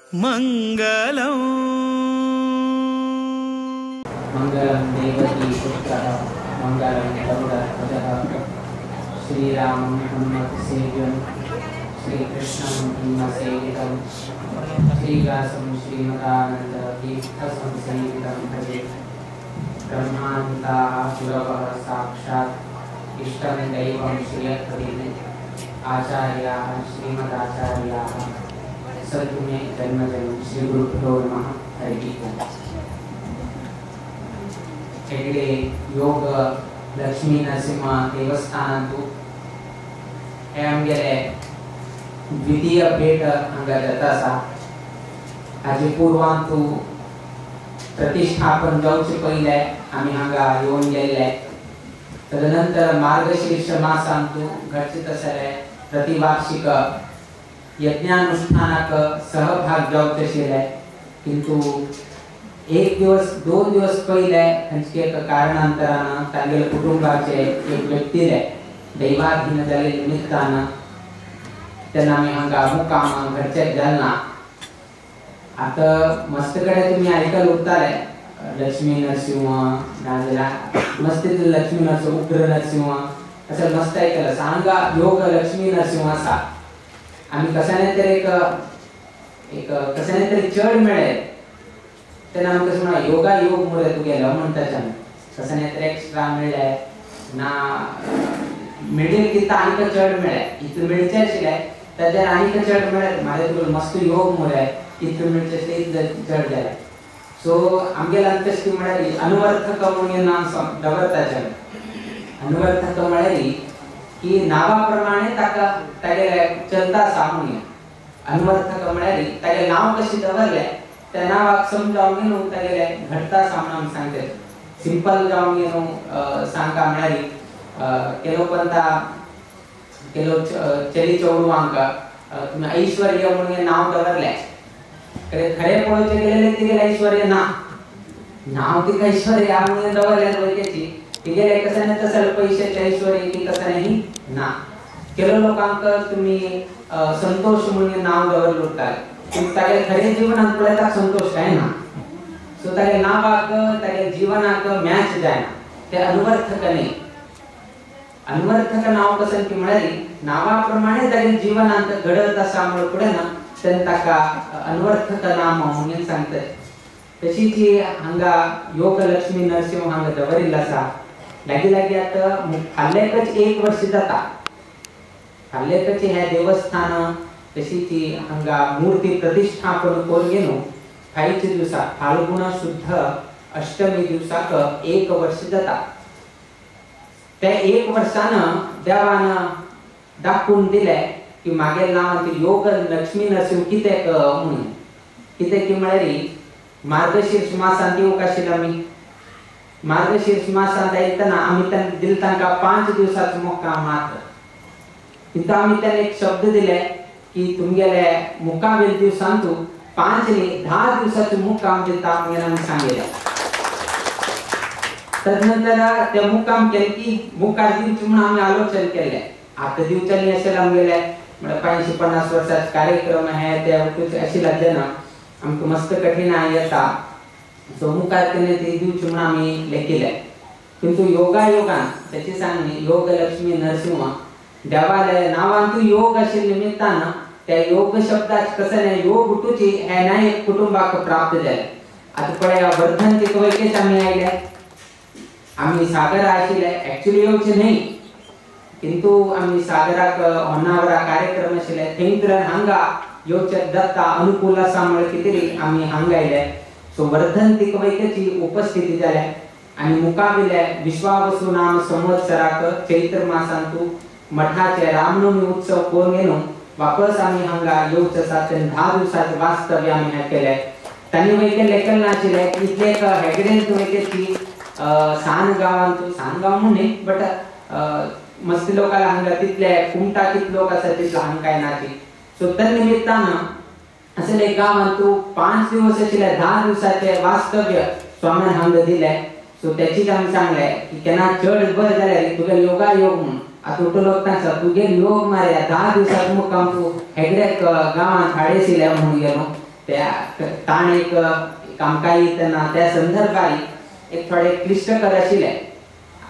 मंगलम। मंगलम देवकी पुत्रः मंगलम गरुडध्वजः श्रीरामं हनुमत्सेव्यं श्रीकृष्णं भीमसेवितं श्रीव्यासं श्रीमदानन्द तीर्थसंसेवितं भजे। ब्रह्मान्ताः गुरवः साक्षात् इष्टं दैवं श्रियपतिः आचार्याः श्रीमदाचार्याः सन्तु मे जन्मजं। श्रीगुरुभ्यो नमः। हरिः ओम्। हेगडे योग लक्ष्मी नरसिंह देवस्थानांतु हे आमगेले द्वितीय भेट हांगा जाता आसा। हाजे पूर्वांतु प्रतिष्ठापन जावचे पयलें आमी हांगा येवन गेल्ले। तदनंतर मार्गशीर्ष मासांतु घडचे तसले प्रतिवार्षिक यज्ञानुष्ठानाक सहभाग जावचे आशिल्ले, किंतु एक दिवस दोन दिवस पयले खंयचे एक कारणांतरान तांगेले कुटुंबाचे एक व्यक्तीले दैवाधीन जाल्ले निमित्तान तेन्ना आमी हांगा मुक्काम घडचें जालें ना। आतां मस्त कडेन तुमी आयकल उरताले लक्ष्मी नरसिंह नाजाल्यार मस्त लक्ष्मी नरसिंह उग्र नरसिंह अशें मस्त आयकलां आसा। हांगा योग लक्ष्मी नरसिंह आसा। आमी कशाने तरी एक एक कशाने तरी चड मेळ्ळे तेन्ना आमी कशें म्हणा योगा योग मुरे तुगेलो म्हणटाचे आमी। कशाने तरी एक्स्ट्रा मेळ्ळे ना मिडील कितें आनीक चड मेळ्ळे इतलें मेळचें आशिल्लें ताचेर आनीक चड मेळ्ळे म्हाजे तुगेलो मस्त योग मुरे इतलें मेळचें आशिल्लें इतलें चड जालें। सो आमगेल्यान कशें म्हळ्यार अनुवर्थक म्हणून नाम दवरताचे आमी। अनुवर्थक म्हळ्यार की नांवा प्रमाणे ताका तागेले चलता आसा म्हणून। अनुवर्थक म्हळ्यार तागेलें नांव कशें दवरलें त्या नांवाक समजावन न्हू तागेलें घडटा आसा म्हणून आमी सांगतात। सिंपल जावन न्हू सांगता म्हळ्यार केलो पंता केलो चली चेडवांक तुमी ऐश्वर्य म्हणून नांव दवरलें, खरें पळोवचें गेल्यार तिगेलें ऐश्वर्य ना, नांव तिका ऐश्वर्य म्हणून दवरलें वळखीची तिगेलें कशें ना तसलें पयशेचें ऐश्वर्य की तसलें ही ना। केलो लोकांक तुमी संतोष म्हणून नांव दवरलें उरतालें, पूण तागेलें खरें जिवनांत पळयता संतोष कांय ना। सो तागेल्या नांवाक तागेल्या जिवनाक मॅच जायना, तें अनुवर्थक न्ही। अनुवर्थक नांव कशें की म्हळ्यार नांवा प्रमाणे तागेल्या जिवनांत घडत आसा म्हणून फुडें ना तेन्ना ताका अनुवर्थक नाम म्हणून सांगतात। तशीच हांगा योग लक्ष्मी नरसिंह हांगा दवरिल्लो आसा। लागीं लागीं आतां फाल्लेकच एक वर्स जाता फाल्लेकच हें देवस्थान तशीच हांगा मूर्ती प्रतिष्ठापन करून न्हू फायच्या दिवसा फाल्गुण शुद्ध अष्टमी दिवसाक एक वर्स जाता। ते एक वर्सान देवान दाखोवन दिलें की मागेल नांव योग लक्ष्मी नरसिंह कित्याक म्हणून। कित्याक की म्हळ्यार मार्गशीर्ष मासांत येवंक आशिल्ले आमी। मार्गशीर्ष मासांत येतना आमी दिले तांकां 5 दिवसाचो मुक्काम मात्र, किंतु आमी तांकां एक शब्द दिले की तुमगेले मुक्कामेल दिवसांतू 5 न्ही 10 दिवसाचो मुक्काम दिता म्हणून आमी सांगिल्लें। तदनंतर ते मुक्काम केले की मुखार दिवचे म्हणून आमी आलोचन केल्लें। आतां दिवच्यांनी अशें आमगेले म्हळ्यार 550 वर्साचे कार्यक्रम हे ते आशिल्ले तेन्ना आमकां मस्त कठीणाय येता। सो मुखार तेन्ना ते दिवचे म्हणून आमी लेखिल्लें, किंतु योगायोगान ताची सांगणी योग लक्ष्मी नरसिंह देवाले नांवांतू योग आशिल्ले निमित्तान त्या योग शब्दाक कशें न्ही योग उठुची हें नाय एक कुटुंबाक प्राप्त जालें। आतां पळया वर्धंतीक वयकेच आमी आयले, आमी सागरा आशिल्ले एक्चुअली येवचे न्ही, किंतु आमी सागराक होन्नावरा कार्यक्रम आशिल्ले थंय तर हांगा येवचे दत्ता अनुकूल आसा म्हळ्यार कितें तरी आमी हांगा आयले। सो वर्धंतीक वयकेची उपस्थिती जाल्या आनी मुखाविले विश्वावसु नाम संवत्सराक चैत्र मासांतू मठाचे रामनवमी उत्सव करून न्हू वापस आमी हांगा येवचे आसा। तेन्ना 10 दिवसाचें वास्तव्य आमी हें केलें। तांणी वयकें लेखन नाशिल्लें इतलें एक हेगडेन वयकेची सान गांवांत सान गांव म्हणून न्ही बट मस्त लोकांना हांगा तितले कुमटा कितले लोक आसा तितले हांगा कांय नाची। सो त्या निमित्तान असले गांवांत 5 दिवस आशिल्ले 10 दिवसाचे वास्तव्य स्वाम्यान हांगा दिले। सो त्याचीच आमी सांगले की केन्ना चड बरें जाल्यार तुगे योगा योग म्हणून आतां उठलो सांगता तुगे योग मारया 10 दिवसाक मुक्काम तूं हेगड्याक गांवांत हाडेशिल्ले म्हणून गेलो। त्या ताण एक आमकांय तेन्ना त्या संदर्भार एक थोडे क्लिश्टकर आशिल्लें.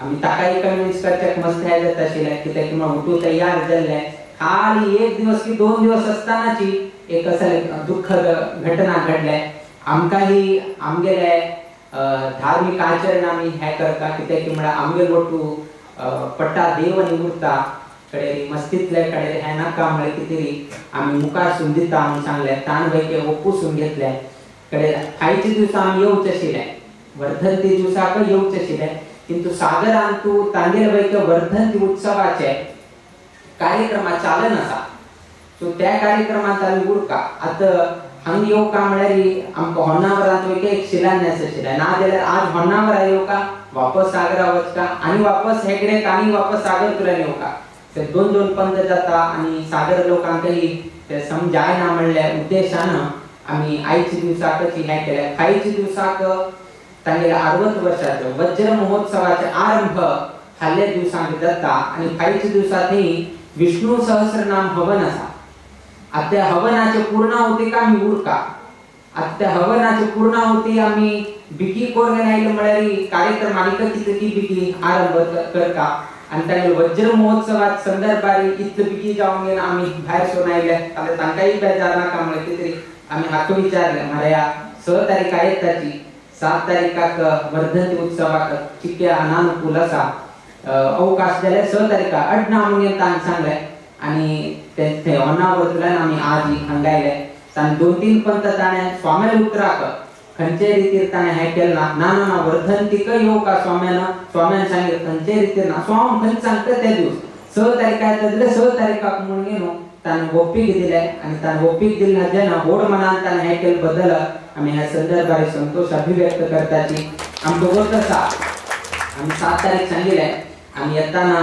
आमी ताकाय कन्विन्स करच्याक मस्त हें जाता आशिल्लें कित्याक म्हळ्यार उठू तयार जाल्लें खाली एक दिवस की 2 दिवस आसतनाची एक असले दुःखद घटना घडले. आमकां ही आमगेले धार्मिक आचरण आमी हें करता कित्याक की म्हळ्यार आमगेले वटू पट्टा देव आनी उरता कडेन मस्तींतले कडेन हें नाका म्हळ्यार कितें आमी मुखार सून दिता म्हणून सांगलें. ताण वैके ओपूसून घेतलें कडेन फायच्या दिवसा आमी येवचें आशिल्लें वर्धंती दिवसाक येवचें आशिल्लें किंतु सागरान तूं तांगेले वैके वर्धंती उत्सवाचे कार्यक्रमा चालन आसा सो त्या कार्यक्रमांत आमी उरका. आतां हांगा येवका म्हळ्यार आमकां होन्नावरांत वयके एक शिलान्यास आशिल्लें ना जाल्यार आज होन्नावरा येवका वापस सागरा वचका आनी वापस हेगडेक आनी वापस सागर तुल्यान येवका ते 2-2 पंथ जाता आनी सागर लोकांकय ते समजायना म्हणल्या उद्देशान आमी आयच्या दिवसाकच हें केलें. फायच्या दिवसाक तांगेल्या 60 वर्साचो वज्र महोत्सवाचे आरंभ फाल्यां दिवसांक जाता आनी फायच्या दिवसा थंय विष्णु सहस्रनाम हवन आसा. आतां त्या हवनाचे पूर्णाहुतीक आमी उरका. आतां त्या हवनाचे पूर्णाहुती आमी बिगी कोरून आयले म्हळ्यार कार्यक्रम आनीक कितली बिगी आरंभ करता आनी तांगेले वज्र महोत्सवात संदर्भार इतले बिगी जावन गेले आमी भायर सरून आयले जाल्यार तांकांय बेजार नाका म्हळ्यार कितें तरी आमी हाका विचारलें म्हळ्यार 6 तारीख येताची 7 तारीखाक वर्धंती उत्सवाक चिक्या अनानुकूल आसा अवकाश जाल्यार 6 तारीखा अडना म्हणून तांकां सांगलें आनी ते थंय होन्नावरतल्यान आमी आज हांगा आयले. ताणें 2-3 पंथ ताणें स्वाम्याल्या उतराक खंयचे रितीर ताणें हें केलें ना ना ना वर्धंतीक येवका स्वाम्यान स्वाम्यान सांगलें खंयचे रितीर ना स्वाम खंय सांगता ते दिवस 6 तारीख येता जाल्यार 6 तारीखाक म्हणून न्हू ताणें ओपीक दिलें आनी ताणें ओपीक दिलें जेन्ना व्हड मनान ताणें हें केलें बदल आमी ह्या संदर्भार संतोश अभिव्यक्त करताची. आमकां गोत आसा आमी 7 तारीख सांगिल्लें आमी येताना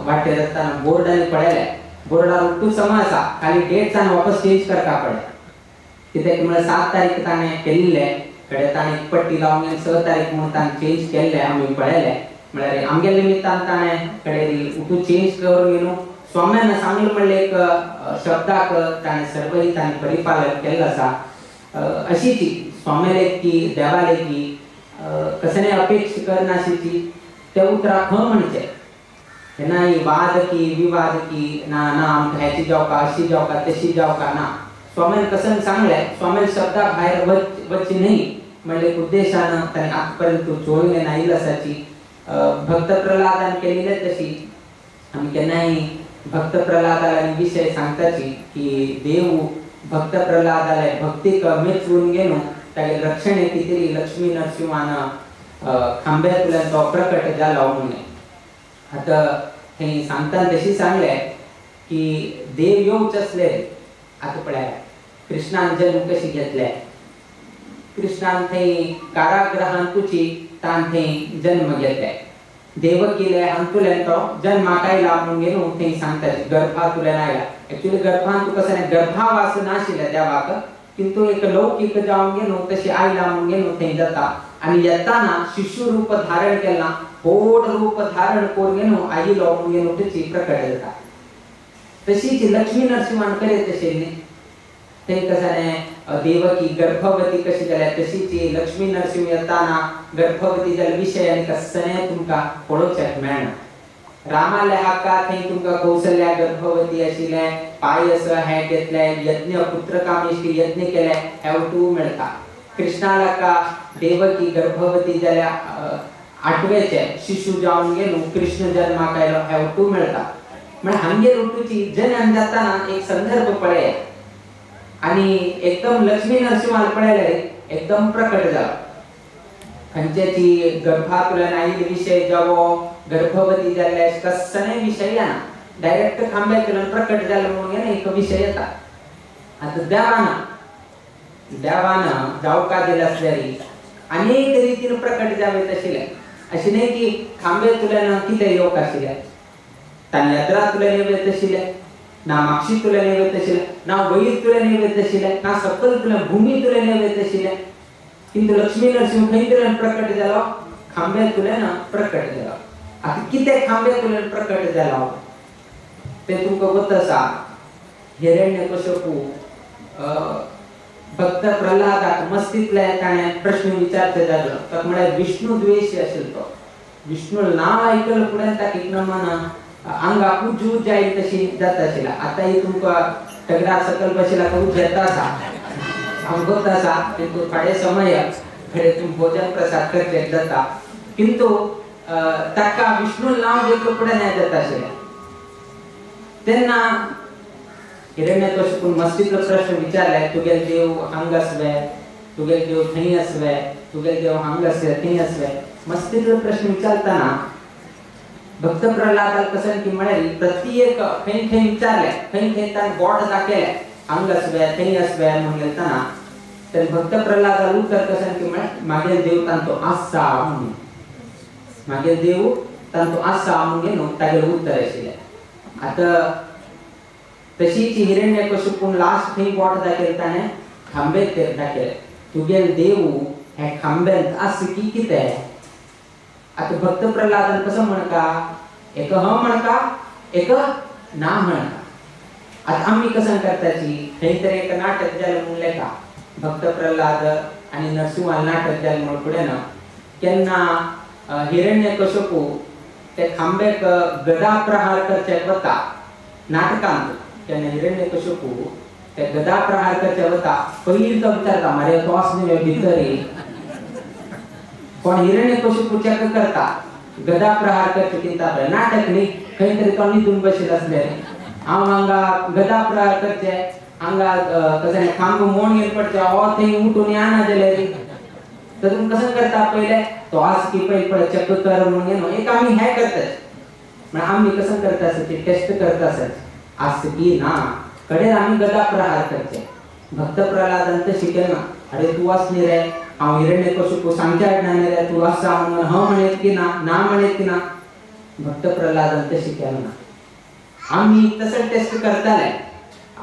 वाटेर येताना बोर्डार पळयलें बोर्डार उठू समय आसा खाली डेट्स आनी वापस चेंज करता पडलें कित्याक म्हळ्यार 7 तारीख ताणें केल्लें कडेन ताणें पट्टी लावन 6 तारीख म्हणून ताणें चेंज केल्लें आमी पळयलें म्हळ्यार आमगेले निमित्तान ताणें कडेन उठू चेंज करून न्हू स्वाम्यान सांगलें म्हणलें एक शब्दाक ताणें सर्वही ताणें परिपालन केल्लें आसा. अशीच स्वाम्याले की देवाले की कसलें अपेक्षा करनाशिची त्या उतराक ह म्हणचें तेन्ना वाद की विवाद की ना ना आमकां हेची जावका अशी जावका तशी जावका ना. स्वाम्यान कसं सांगलें स्वाम्यान शब्दा भायर वचची न्ही म्हणले उद्देशान ताणें आतापर्यंत चोळून आयिल्लो आसाची. भक्त प्रल्हादान केलेले तशी आमी केन्नाय भक्त प्रल्हादाला विशय सांगताची की देव भक्त प्रल्हादाले भक्तीक मेचून घेवन तागे रक्षणे कितें लक्ष्मी नरसिंहान खांब्यांतल्यान तो प्रकट जालो म्हणून. आतां थंय सांगता तशी सांगलें की देव येवचे आसले आतां पळया कृष्णान जल्म कशी घेतले कृष्णान थंय कारागृहांतूची तान थंय जन्म घेतले देवकीले हातूंतल्यान तो जन्माक आयला म्हणून न्हू थंय सांगता गर्भांतल्यान आयला. एक्चुअली गर्भांत कसं गर्भावास नाशिल्लें देवाक किंतु एक लौकीक जावन न्हू तशी आयला म्हणून न्हू थंय जाता आनी येताना शिशु रूप धारण केला व्हड रूप धारण करून न्हू आयलो म्हणून न्हू तशी प्रकट जाता. तशीच लक्ष्मी नरसिंहान करीत आशिल्ली थंय कसं देवकी गर्भवती कशी जाल्या तशीच लक्ष्मी नरसिंह येताना गर्भवती जाल्या विशय आनी कसलें तुमकां पळोवच्याक मेळना. रामाले हाका थंय तुमकां कौसल्या गर्भवती आशिल्लें पायस हें घेतलें यज्ञ पुत्रकामेष्टी यज्ञ केलें हें उठू मेळटा. कृष्णाला देवकी गर्भवती जाल्या 8वेचे शिशु जावन न्हू कृष्ण जन्माक आयलो हें उठू मेळटा. म्हळ्यार हांगेर उठूची जन्म जाताना एक संदर्भ पळय आनी एकदम लक्ष्मी नरसिंहान पळयलें एकदम प्रकट जालो. खंयच्याची गर्भांतल्यान आयिल्ले विशय जावो गर्भवती जाल्ले कसलेय विशय येना डायरेक्ट खांब्यांतल्यान प्रकट जालें म्हणून एक विशय येता. आतां देवान देवान जावका दिलें आसल्यार अनेक रितीन प्रकट जावं आशिल्लें अशें न्हय की खांब्यांतल्यान कितें येवंक आशिल्लें ताणें यत्रांतल्यान येवं आशिल्लें ना माक्षींतल्यान येवं आशिल्लें ना वैरतल्यान येवं आशिल्लें ना सकलतल्यान भुमींतल्यान येवं आशिल्लें किंतु लक्ष्मी नरसिंह खंयतल्यान प्रकट जालो खांब्यांतल्यान प्रकट जालो. आतां कितें खांब्यांतल्यान प्रकट जालो तें तुमकां गोत आसा. हिरण्यकश्यपू भक्त प्रल्हादाक मस्तीतले ताणें प्रश्न विचारचे जालो ताका म्हळ्यार विष्णू द्वेशी आशिल्लो तो विष्णू नांव आयकलें फुडें ताका एक नमन आंगाक उज्ज जाय तशी जाता आशिल्लें. आतां ही तुमकां तगडा सकल बशिल्ला उज्ज येता आसा हांव आसा किंतु थोडे समय खरे तुम भोजन प्रसाद करचे जाता किंतु ताका विष्णू नांव घेतलं फुडें हें जाता आशिल्लें. तेन्ना हिरण्यकशिपून मस्तीतलो प्रश्न विचारले तुगेले देव हांग आसवे तुगेले देव थंय आसवे तुगेले देव हांग आसवे थंय आसवे मस्तीतलो प्रश्न विचारतना भक्त प्रल्हादाक कशें की म्हळ्यार प्रत्येक खंय खंय विचारले खंय खंय ताणें बोट दाखयलें हांग आसवे थंय आसवे म्हणून गेलतना तेन्ना भक्त प्रल्हादाक उत्तर कशें की म्हळ्यार मागेल देव तांचो आसा म्हणून मागेल देव तांचो आसा म्हणून न्हू तागेलें उत्तर आशिल्लें. आतां तशीच हिरण्यकशिपून लास्ट थंय बोट दाखयलें ताणें खांबे दाखयलें तुगेल देव हे खांब्यांत आसा की कितें. आतां भक्त प्रल्हादान कसो म्हणका एक ह म्हणका एक ना म्हणका. आतां आमी कसं करताची खंय तरी एक नाटक जालें म्हणून लेखा भक्त प्रल्हाद आनी नरसिंहान नाटक जालें म्हणून फुडें ना केन्ना हिरण्यकशिपू ते खांब्याक गदा प्रहार करचे वता नाटकांत केन्ना हिरण्यकशिपू ते गदा प्रहार करचे वता पयलीं तो विचारता मरे तो आस न्ही भितर कोण हिरण्यकशिपू चेक करता गदा प्रहार करचे किंता पळय नाटक न्ही खंय तरी तो न्हिदून बशिल्लो आसले हांव हांगा गदा प्रहार करचे हांगा कशें खांब मोड घेवन पडचे हो थंय उठून येना जाल्यार तर तुमी कसं करता पयलें तो आस की पयलीं पळय चेक कर म्हणून न्हू एक आमी हें करतात म्हळ्यार आमी कसं करता आसत ती टेस्ट करता आसत आस की ना कडेन आमी गदा प्रहार करचे. भक्त प्रल्हादान तें शिकयना अरे तूं आस न्ही रे हांव हिरण्यकशिपू सांगच्या आडना न्ही रे तूं आसा म्हणून ह म्हणत की ना ना म्हणत की ना. भक्त प्रल्हादान तें शिकयना आमी तसं टेस्ट करताले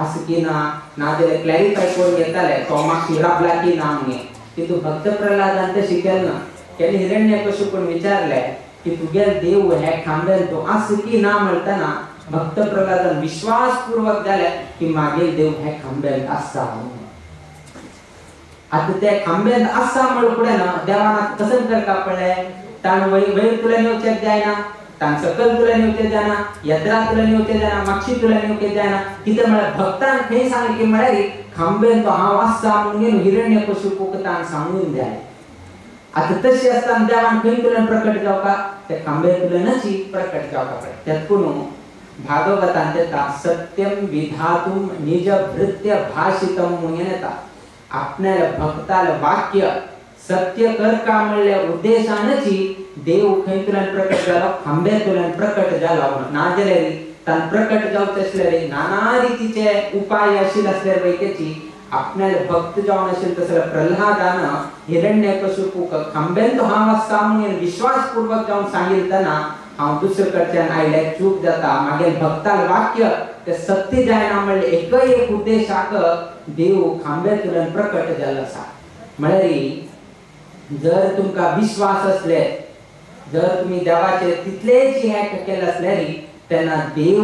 आस की ना ना जाल्यार क्लॅरिफाय करून घेताले तो मातशी राबला की ना म्हणून किंतु भक्त प्रल्हादान तें शिकयना. केन्ना हिरण्यकशिपून विचारलें की तुगेल देव हे खांब्यान तो आस की ना म्हणटना भक्त प्रल्हादान विश्वासपूर्वक जालें की मागेल देव हे खांब्यान आसा. आतां ते खांब्यान आसा म्हणून फुडें ना देवान आतां कसं करता पळय ताणें वयर तुल्यान येवचें जायना ताणें सकयल तुल्यान येवचें जायना येत्रा तुल्यान येवचें जायना मागशी तुल्यान येवचें जायना कितें म्हळ्यार भक्तान खंय सांगलें की म्हळ्यार खांब्यान तो हांव आसा म्हणून हिरण्यकशिपूक ताणें सांगून जाय. आतां तशें आसतना देवान खंय तुल्यान प्रकट जावका ते खांब्यांतल्यानच प्रकट जावका पळय. तेतून भागवतान येता सत्यम विधातुम निज भृत्य भाषितम म्हणून येता आपणाल्या भक्ताल वाक्य सत्य करका म्हणल्या उद्देशानची देव खंय तुल्यान प्रकट जालो खांब्यांतल्यान प्रकट जालो. ना जाल्यार ताणें प्रकट जावचें आसल्यार नाना रितीचे उपाय आशिल्ले आसल्यार वैकेची आपणाले भक्त जावन आशिल्ले तसले प्रल्हादान हिरण्यकशिपूक खांब्यांत हांव आसा म्हणून विश्वासपूर्वक जावन सांगितना हांव दुसरे कडच्यान आयल्यार चूक जाता मागीर भक्ताल वाक्य ते सत्य जायना म्हणलें एकय एक उद्देशाक देव खांब्यांतल्यान प्रकट जाल्लो आसा. म्हळ्यार जर तुमकां विश्वास आसले जर तुमी देवाचे तितलेच हें केलें आसल्यार तेन्ना देव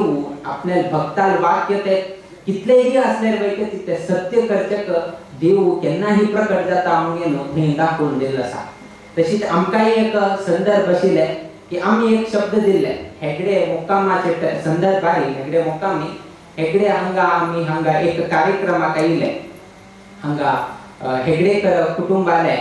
आपल्या भक्ताल वाक्य ते कितलेही आसल्यार वयता तितलें सत्य करचें देव केन्नाही प्रकट जाता म्हणून थंय दाखोवन दिल्लो आसा. तशीच आमकांय एक संदर्भ आशिल्ले की आमी एक शब्द दिल्ले हेगडे मुक्कामाचे संदर्भार हेगडे मुक्कामी हेगडे हांगा आमी हांगा एक कार्यक्रमाक आयिल्ले हांगा हेगडेकर कुटुंबाले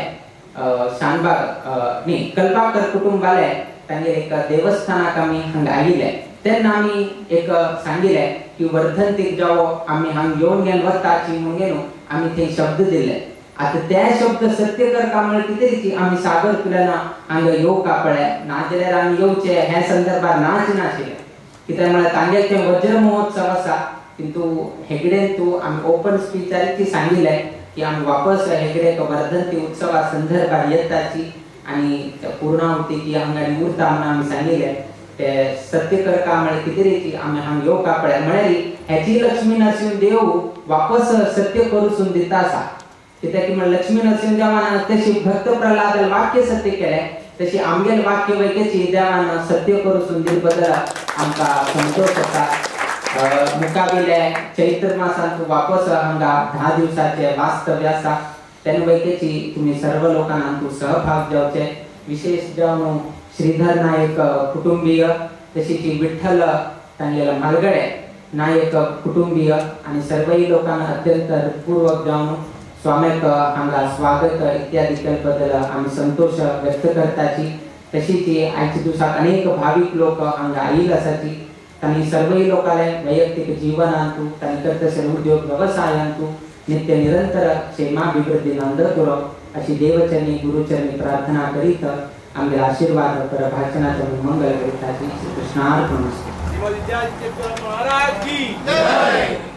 शानबाग न्ही कल्पाकर कुटुंबाले तांगेर एक देवस्थानाक आमी हांगा आयिल्ले तेन्ना आमी एक सांगिल्लें की वर्धंतीक जावो आमी हांगा येवन घेवन वताची म्हणून न्हू आमी थंय शब्द दिल्ले. आतां ते शब्द सत्य करता म्हळ्यार कितें रीती आमी सागर तुल्यान हांगा येवका पळय नाजाल्यार आमी येवचे हे संदर्भार नाच नाशिल्लें कित्याक म्हळ्यार तांगेले तें वज्र महोत्सव आसा किंतु हेगडेन तूं आमी ओपन स्पीचार सांगिल्लें की आमी वापस हेगडे वर्धंती उत्सवा संदर्भार येताची आनी पूर्णाहुती की हांगा उरता म्हणून आमी सांगिल्लें ते सत्य करता म्हळ्यार कितें रीती आमी हांगा येवका पळय म्हळ्यार हेची लक्ष्मी नरसिंह देव वापस सत्य करून दिता आसा. कित्याक म्हळ्यार लक्ष्मी नरसिंह देवान तशी भक्त प्रल्हाद वाक्य सत्य केलें तशी आमगेल वाक्य वैकेची देवान सत्य करून दिल बद्दल आमकां संतोष जाता. मुकाबिले चैत्र मासांत वापस हांगा 10 दिवसाचे वास्तव्य आसा तेन्ना वैकेची तुम्ही सर्व लोकांना सहभाग जावचे. विशेष जावन श्रीधर नायक कुटुंबीय तशीच विठ्ठल तांगेले म्हालगडे नायक कुटुंबीय आणि सर्वही लोकांना अत्यंत हृत्पूर्वक जावन स्वाम्याक हांगा स्वागत इत्यादी बद्दल आमी संतोष व्यक्त करताची. तशीच आयच्या दिवसाक अनेक भाविक लोक हांगा आयिल्ले आसाची तांणी सर्वही लोकांले वैयक्तिक जीवनांतु तांणी करतले उद्योग व्यवसायांतु नित्य निरंतर क्षेमाभिवृद्धी नंद करो अशी देवचरणी गुरुचरणी प्रार्थना करीत आमगे आशीर्वाद पर भाषणाचे मंगल करीताची. श्री कृष्णार्पण. महाराज की जय.